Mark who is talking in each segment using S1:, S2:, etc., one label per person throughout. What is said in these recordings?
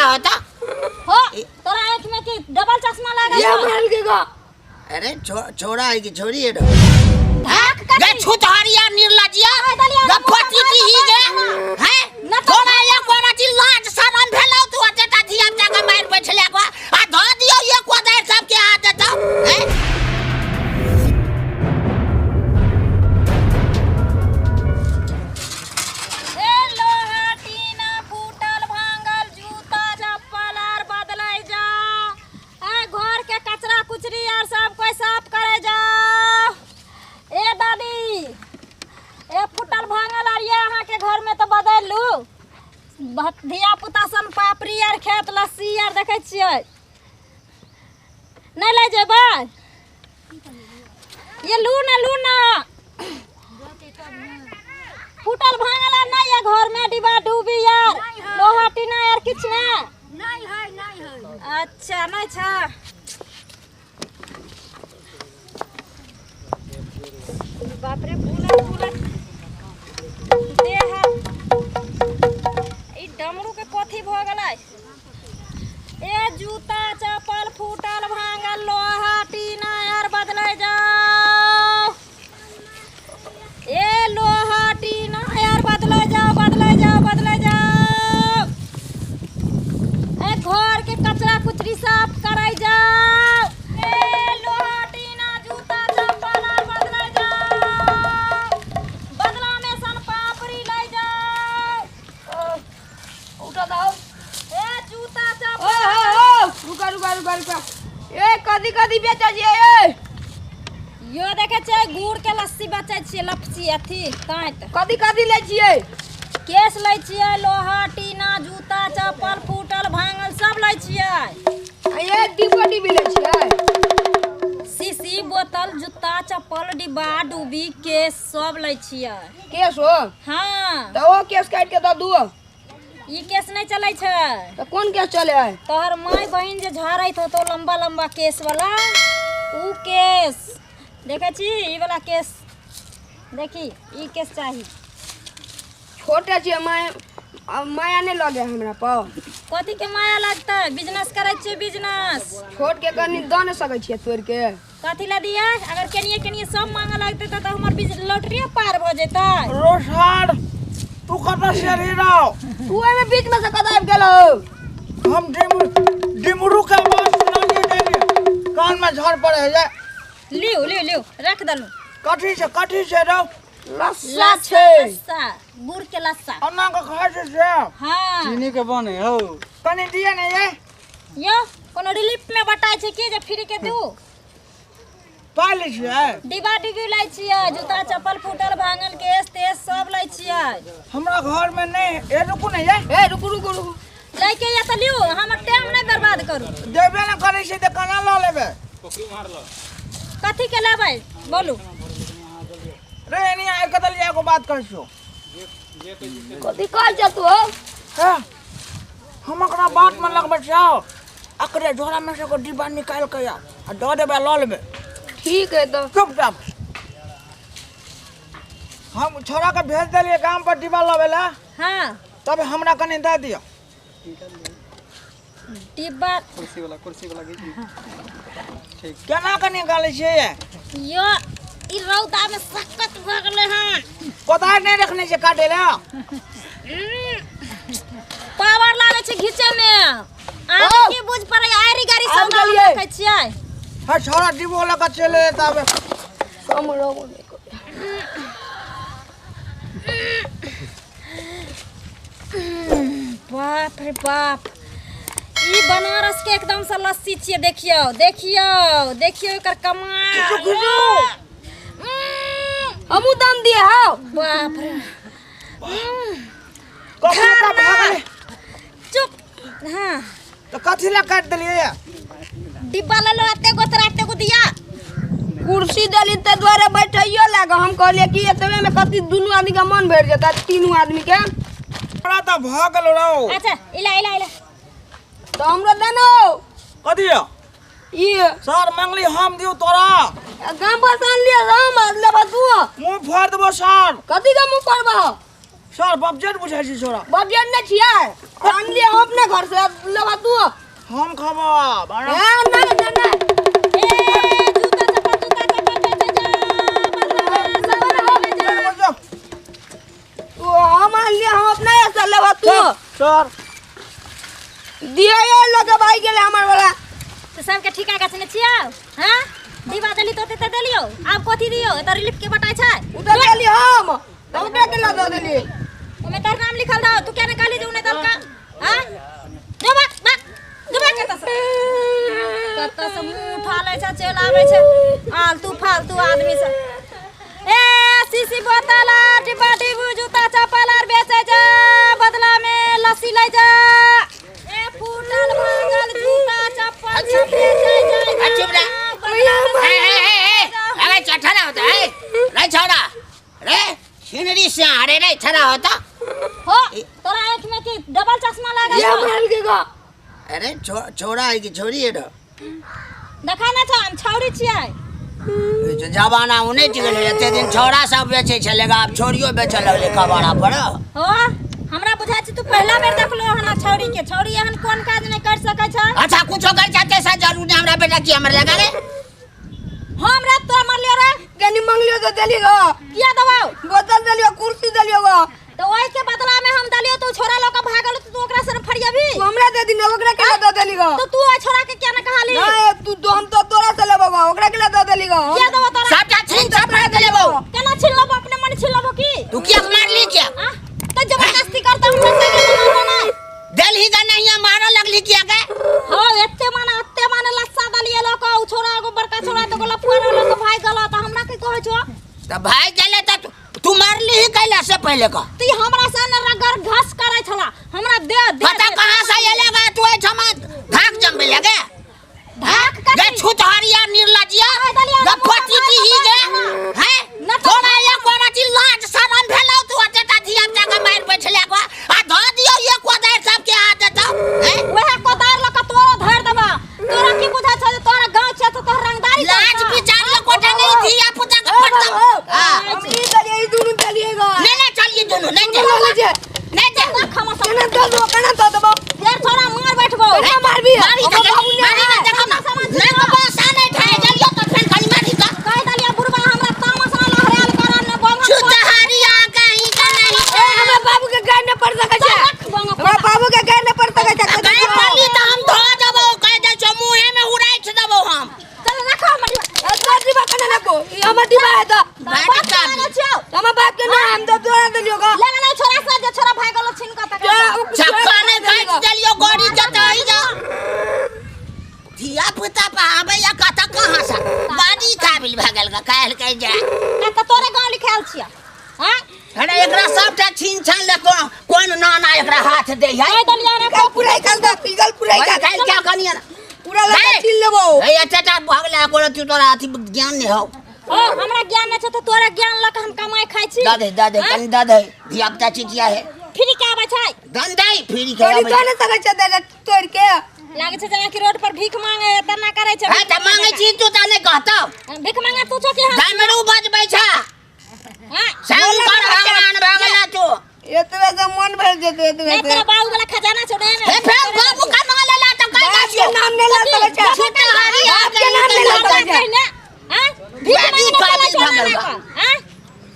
S1: केना होता
S2: हो तोरा आँख में की डबल चश्मा लागल
S3: ये
S2: छौ?
S3: मारल के गा
S1: अरे छोड़ा है कि छोड़ी है
S2: धाक
S1: गे
S2: कथी?
S1: छुतहरिया निर्लजिया
S2: ओए दलिया,
S1: गे
S2: मुँह पर
S1: पति ही गे हैं
S2: न तो-
S1: तोरा एक गोरा जी लाज शरम भेलौ तू अतेटा धिया पुता के मारि बैठले को आ धऽ दियौ एक कोदारि सबके हाथ देतौ हैं
S2: ए लोहा टीना फूटल भांगल जूता चप्पल आर बदलै जा ए घर के कचरा कुचरी आर सब कोई साफ करे जा ए दादी ए फूटल भांगल आर ये अहाँ के घर में तो बदलू धिया पुता सन पापड़ी आर खेत लस्सी आर देखै छियै नहि लै जेबै ये लू ना लू ना फूटल भांगल आर नहीं है घर में डिब्बा डूबी यार लोहा टीना यार किछ ना
S3: नहीं है नहीं है
S2: अच्छा नहीं छा बाप रे फूलत फूलत देह ई डमरू के कथी भऽ गेलै ए जूता चप्पल फूटल भांगल लोहा टीना यार बदलै जाओ ए लोहा टीना यार बदलै जाओ बदलै जाओ बदलै जाओ ए घर के कचरा कुचरी साफ करै जाओ ए लोहा टीना जूता चप्पल आर बदलै जाओ बदला में सन पापड़ी लै जाओ
S3: उठा दाओ
S2: ए जूता
S3: ओ
S2: चप्पल
S3: हो हो रुका रुका रुका रुका ए कदी कदी बेचा छियै ए
S2: यो देखे छियै गुड़ के लस्सी बेचै छियै लपसी अथी काँट
S3: कदी कदी लै छियै
S2: केस लै छियै लोहा टीना जूता चप्पल फूटल भांगल सब लै छियै
S3: आ ये डिब्बा डिब्बी लै छियै
S2: शीशी बोतल जूता चप्पल डिब्बा डुबी केस सब लै छियै
S3: केस हो
S2: हाँ
S3: तऽ ओ केस काटि के दऽ दू
S2: ई केस नहि चलै छै
S3: तऽ कोन केस चले है
S2: तोहर माय बहिन जे झाड़ैत होतो लम्बा लम्बा केस वाला ऊ केस देखै छी ई वाला केस देखी ई केस चाही
S3: छोटे छियै माया आ माया नहि लगे हमरा पर
S2: कथी के माया लगतै बिजनेस करै छियै बिजनेस
S3: छोट के कनि दऽ नहि सकै छियै तोड़ि के
S2: कथी ला दियै अगर केनिये केनिये सब मांगे लगतै तऽ हमर लॉटरीए पार भऽ जेतै
S4: रोसार तू कतऽ से रे राव
S3: तू एहिमे बीच में से कतऽ आबि गेलौ
S4: हम डिमरू के आवाज सुनलिए जाइए कान में झड़ पड़े है ये
S2: लिउ लिउ लिउ रख देलहुँ
S4: कथी से कथी से राव
S3: लस्सा छै
S2: लस्सा गुड़ के लस्सा
S4: अन्ना के खाइ छै से
S2: हाँ
S5: चीनी के बने हौ
S4: कनि दिए ने ये
S2: यो कोनो रिलीफ में बटाइ छै की जे फ्री के दू
S4: पाइ लै छियै
S2: डिब्बा डिब्बी लै छियै जूता चप्पल फूटल भांगल केस तेस सब लै छियै
S4: हमरा घर में नहीं ए रुकू ने ये
S3: ए रुकू रुकू रुकू
S2: लै के या तऽ लिउ हमर टाइम नहि बर्बाद करू
S4: देबे ने करै छै तऽ केना लऽ लेबै
S2: कथी के लेबै बोलू
S4: रे एनी आइ कतऽ लिया एगो बात कहै छियौ
S3: कथी कहै छ तू हौ
S4: हे हम ओकरा बात में लगबै छियौ अकरे झोरा में से एगो डिब्बा निकालि के आ दऽ देबै लऽ लेबै
S3: ठीक है तऽ
S4: चुपचाप हम छोरा के भेज देलियै गाम पर डिब्बा लबै लए
S2: हाँ
S4: तब हमरा कनि दऽ दिअ
S2: डिब्बा
S5: कुर्सी वाला घीच ने। ठीक
S4: केना के निकालै छियै
S2: यो ई रौदा में सक्कत भऽ गेलै हन
S4: कोदारि नहि रखने छै काटै लए
S2: पावर लागै छै घीचे में अहाँ की बुझ पड़ै आरी गाड़ी सब
S3: आबि
S2: हम
S3: गेलियै।
S2: रखै छियै
S4: हर छोरा डिब्बो लऽ कऽ चलि एतै तब
S3: समरो
S2: बाप रे बाप ई बनारस के एकदम से लस्सी छियै देखियौ देखियौ देखियौ एकर कमाल
S3: हमहूँ दम दिए हौ
S2: बाप रे
S4: कखनो तऽ भऽ गेलै
S2: चुप हाँ
S4: तऽ कथी लए काटि देलियै ये
S2: डिब्बा ले लो एते गो तोरा एते गो दिया
S3: कुर्सी देली ताहि दुआरे बैठैयो लागे हम कहलियै कि एतबे में कथी दुनू आदमी के मन भरि जेतै तीनू आदमी के
S4: तोरा तऽ भऽ गेलो रौ
S2: अच्छा इला इला इला
S3: तऽ हमरो देनो
S4: कथी यौ
S3: ई
S4: सर मंगली हम दियौ तोरा
S3: गाम पर से आनलियै हम लेबऽ तू
S4: मुँह फोड़ देबो सर
S3: कथी के मुँह पड़बह
S4: सर बबजेट बुझाइ छी छोरा।
S3: बबजेट नहि छियै, आनलियै हम अपने घर से, लेबा तू।
S4: हम खबो।
S3: ए ना ना ना।
S2: ए जूता चप्पल, जूता चप्पल बेचै जा, बदला में लस्सी ले जा।
S3: ओ हम आनलियै हम अपने से, लेबा तू।
S4: सर
S3: दिया लगे भाई गेलै हमर वाला।
S2: तऽ सबके ठीका गछने छियौ? हाँ, डिब्बा देली तो ओते देलियौ, आब कथी दियौ? एतऽ रिलीफ के बटाइ छै।
S3: ओ तऽ देली हम, तऽ ओकरा के लऽ दऽ देली।
S2: ओमे तोहर नाम लिखल रहो, तू क्या ने कहली जे उ नहि देलका? हाँ, जो भाग भाग, जो भाग। कतऽ से कतऽ से मुँह उठा लै छै, चलि आबै छै आलतू फालतू आदमी सब। ए शीशी बोतल आर डिब्बा डिब्बू जूता चप्पल आर बेचै जा, बदला में लस्सी लै जा। ए फूटल भांगल जूता चप्पल सब बेचै जा।
S1: आ, चुप रह।
S2: बदला में
S1: ए ए ए ए, अरे चठरा होता है रे छोरा रे, छिनरी से अरे रे छरा होता।
S2: हो तोरा आँख में की डबल चश्मा लागल
S3: ये
S2: छौ?
S3: मार के गा।
S1: अरे छोरा है कि छोरी है?
S2: देखा ना छौ, हम छौरी छियै।
S1: रे जमाना उन्हें गेलै, एते दिन छोरा सब बेचै छलै, आब छोरियो बेचऽ लगलै कबाड़ा पर।
S2: हो हमरा बुझाइ छै तू पहिला बेर देखलो हन छौरी के। छौरी एहन कोन काज नहि कर सकै छै।
S1: अच्छा कुछो कर जाते से जरूर नहीं, हमरा बेटा की हमर लगा रे।
S2: हम रे तोरा मरलियो रे?
S3: कनी मंगलियो तो देली गो।
S2: किया दबाव?
S3: बोतल देलियो, कुर्सी देलियो गो।
S2: तऽ ओहि के बदला में हम देलियो, तू छोरा लऽ के भागल, तू ओकरा से फरियाबी?
S3: तू हमरा दे दी, ओकरा के दऽ देली गो।
S2: तो तू ओहि छोरा के किया ने कहली?
S3: नहीं तू तो, हम तो तोरा से लेबो गो, ओकरा के दऽ देली गो।
S2: किया देबो तोरा?
S1: सबटा छीन छपरा देबो।
S2: केना छीन लेबो? अपने मन छीन लेबो की?
S1: तू किया मारली किया?
S2: आ तो जबरदस्ती करता हमरा संगे मारबो नहीं।
S1: देलही गा नहीं मारऽ लगली किया गे?
S2: हाँ एते माने एते माने लस्सा दलिए लऽ के, उ छोरा एगो बड़का छोरा तो लफुआ रहलो तो भाग गेलो, तऽ हमरा की कहै छौ?
S1: तऽ भाग गेलै तऽ तू मारली ही कैला से पहले का?
S2: तू हमरा से न रगड़ घस करै छला, हमरा दे दे।
S1: पता कहाँ से एलेगा तू एहिठाम धाक जमबे लगे?
S2: धाक कथी?
S1: गे छुतहरिया निर्लजिया,
S2: कहि देलियै
S1: गे
S2: हम
S1: पति ही गे हैं
S2: न तऽ
S1: तोरा एक रति लाज शरम भेलौ? तू एतेटा धिया पुता के मारि बैठले गो आ धऽ दियौ एक कोदारि सबके हाथ देतौ हैं?
S2: वएह कोदारि लऽ कऽ तोरो धरि देबा। तोरा की बुझाइ छौ जे तोरा गाँव छै तऽ तोहर रंगदारी
S1: लाज
S2: चलतौ?
S1: विचार ले कोटा नहीं धिया पुता के पड़तौ। हां
S3: हम ई देलियै, ई दुनू देलियै गो।
S1: नहीं नहीं चलिए दोनों नहीं दे,
S3: दुनू ले जे।
S1: नहीं दे।
S2: रख हमर सब।
S3: केना दऽ देबो, केना दऽ देबो?
S2: फेर छोरा मार बैठबो।
S3: केना मारबी?
S1: मारी
S3: हमर
S1: तऽ
S3: बाबू नहि
S1: मारी
S3: है।
S1: ने देखो ना नहीं बाबा सा नहीं ठाए जलियो तो फेर कनी मारी तो।
S2: कहि देलियै बुढ़बा हमरा तामस न लहरायल कर ने बंग।
S1: छुतहरिया कहीं का नहीं।
S3: ए, हमरा बाबू के गाय नहि पड़ सकै छै।
S2: रख बंग।
S3: हमरा बाबू के गाय नहि पड़ सकै छै।
S1: गाय पड़ली तऽ हम धऽ देबौ, कहि दै छौ मुँहे में उड़ाइठ देबौ हम।
S2: चल रख हमर डिब्बा।
S3: ए, तोर डिब्बा केना लेबो? ई हमर डिब्बा है तऽ।
S1: बाप
S2: बाप
S1: का
S2: के छियौ।
S3: हमर बाप के नहि, हम तऽ तोरा देलियौ गो।
S2: ले ले छोरा से, जे छोरा भाग गेलो छीन कऽ तकरा।
S1: चक्का नहि काटि देलियौ गड़ी जतऽ जा धिया पुता पर आबैया कतऽ कहाँ से बाड़ी काबिल भए गेल काल्हि कहि जा।
S2: तऽ तोरे गाँव लिखायल छियै? हाँ
S1: अरे एकरा सबटा छीन छान ले, कोन कोन नाना एकरा हाथ दै है?
S2: कहि देलियै रे।
S3: गल पूरा कर दे, गल पूरा कर।
S1: काल्हि क्या कनिया
S3: पूरा लगा छीन लेबो।
S1: ए एतेटा भऽ गेलै कोनो तू तोरा अथी ज्ञान नहि हौ।
S2: ओ हमरा ज्ञान नहि छौ तऽ तोरा ज्ञान लऽ कऽ हम कमाइ खाइ छी।
S1: दऽ दे, दऽ दे कनि दऽ दे, धिया पुता चिचिया है।
S2: फ्री के आबै छै।
S1: दन दे फ्री के
S3: तोरी
S1: आबै
S3: तो
S1: छै।
S3: नहि सकै छै दै ले तोड़ि के।
S2: लागै छै जेना कि रोड पर भीख मांगे है, तेना करै छै।
S1: हे तऽ मांगै छी तू तऽ नहि कहतौ।
S2: भीख मांगे तू छौ कि हम?
S1: डमरू बजबै छ।
S2: हाँ
S1: शंकर भगवान भऽ गेला तू।
S3: एतबे से मन भरि जेतै एतबे
S2: नहीं
S3: से।
S2: तोरा बाबू वाला खजाना छौ ने?
S1: हे फेर बाबू का नाम लेला तऽ कहि
S3: बाप के
S1: छियौ।
S3: नाम नहि लऽ सकै छै।
S1: छुतहरिया
S3: बाप के नाम नहि लऽ सकै छै।
S2: पहिने हाँ भीख
S1: बाजी
S2: मांगे
S1: काबिल
S2: चलै छौ
S1: भऽ गेल
S2: ना
S1: बा।
S2: हाँ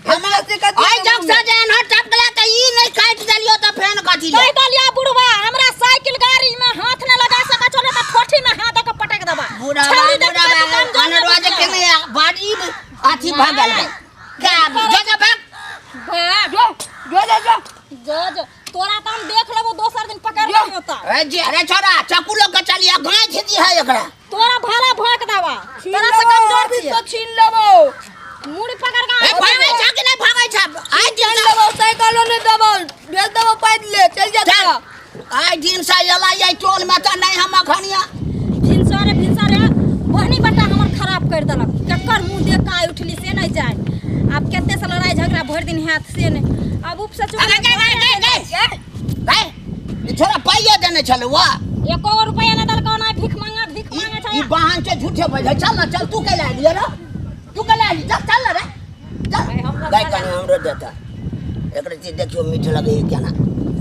S3: हमरा से कथी?
S1: आइ जब से जे एनहर टपकला तऽ ई नहि काटि देलियौ तऽ फेन कथी ले?
S2: कहि देलियै बुढ़वा हमरा साइकिल गाड़ी में हाथ न लगा सकै छौ, नहीं तऽ ठोठी में हाथ दऽ के पटक देबा।
S1: बुढ़ाबा
S2: छौरी देख के तू
S1: बुढ़ाबा
S2: कमजोर नहि
S1: अनरवा जे
S2: बुझियौ।
S1: केने बाड़ी अथी भऽ गेल है। जो जो भाग।
S2: भाग।
S3: जो जो जो जो।
S2: जो जो तोरा तऽ हम देख लेबो, दोसर दिन पकड़ लेबो तऽ।
S1: ए जे अरे छोरा चक्कू लऽ के चलिया गाँठ दी है एकरा।
S2: तोरा भाला भोंक देबा,
S3: छीन
S2: तोरा से
S3: लेबो,
S2: कमजोर
S3: अभी
S2: छियै।
S3: तो छीन लेबो।
S2: मुड़ी पकड़ के
S1: ए भागै छ कि नहि भागै छ? आइ दिन
S3: छीन
S1: से
S3: लेबो, साइकिलो नहि देबो, भेज देबो पैदले चलि
S1: चल।
S3: जेतौ।
S1: आइ दिन से एला ये टोल में तऽ नहि हम अखनिया।
S2: भिनसरे भिनसरे बहनी बटा हमर खराब कर देलक। केकर मुँह देख के आइ उठली से नहीं जाए। आब कते से लड़ाई झगड़ा भरि दिन हैत से नहीं। आब उप से
S1: अरे गए गए गए गए गए, ई छोरा पाइयो देने छलौ वा?
S2: एको गो रुपया नहीं देलकौ ना, भीख मांगा भीख मांगे छै।
S1: ई वाहन से झूठे बजै। चल ना चल, तू कैला एलियै रे? तू कैला एली? चल चल ना रे चल। गए कनी हमरो देता। एकरे चीज देखियो मीठ लगे है केना।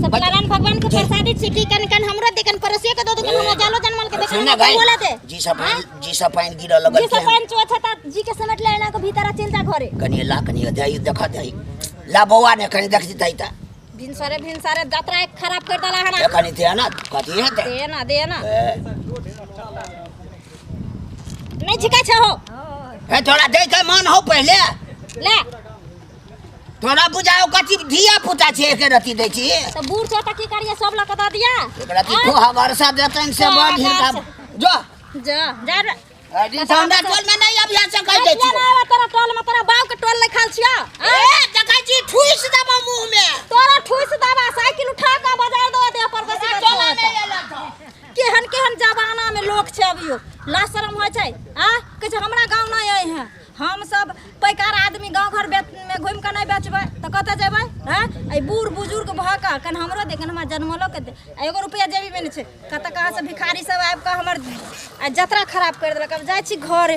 S2: सत्यनारायण भगवान के प्रसादी छी की कन कन हमरो दे, कन पड़ोसियो के दो दे, कन हमरा जालो जनमल के दे, कन
S1: सुन
S2: हमरा
S1: गई
S2: बोला दे।
S1: जी सब पानि, जी सब पानि गिरऽ लगल।
S2: जी सब पानि चो छता जी के समेट ले एना के भीतर चल जा घरे।
S1: कनी ला, कनी दही देखा, दही ला बौआ ने कनी देख दही त।
S2: भिनसरे भिनसरे जतरा एक खराब कर देला हना।
S1: कनी दे ना, कथी है ते?
S2: दे ना, दे ना। नहीं छिका छे हो।
S1: ए थोड़ा दे के मन हो पहले।
S2: ले।
S1: तोरा बुझाओ कथी धिया पुता छे एके रति दै छी।
S2: त बूढ़ छो त की करिए, सब लक द दिया।
S1: एकरा ती खोहा वर्षा देतन से बड़ हिनका। जो
S2: जा जा रे।
S1: अरे हमरा टोल में नहीं अभी से कह दै
S2: किया
S1: छी।
S2: ना आवे तोरा टोल में? तोरा बाप के टोल लिखल छियो।
S1: ए देखै छी ठुइस देबो मुंह में।
S2: तोरा ठुस दबा, साइकिल उठा के बाजार दो दे पर बस।
S1: टोला नहीं एला तो।
S2: केहन केहन जमाना में लोग छै, अभियो ला शरम होइ छै आ कहै छै हमरा गाँव नहि आइ है। हम सब पैकार आदमी गाँव घर में घुमि कऽ नहि बेचबै तऽ कतऽ जेबै? हँ, एहि बूढ़ बुजुर्ग भऽ कऽ कन हमरो दे, कन हमरा जनमलो के दे, आ एगो रुपैआ जेबीमे नहि छै। कतऽ कहाँ से भिखारी सब आबि कऽ हमर आ जतरा खराब करि देलक। आब जाइ छी घरे।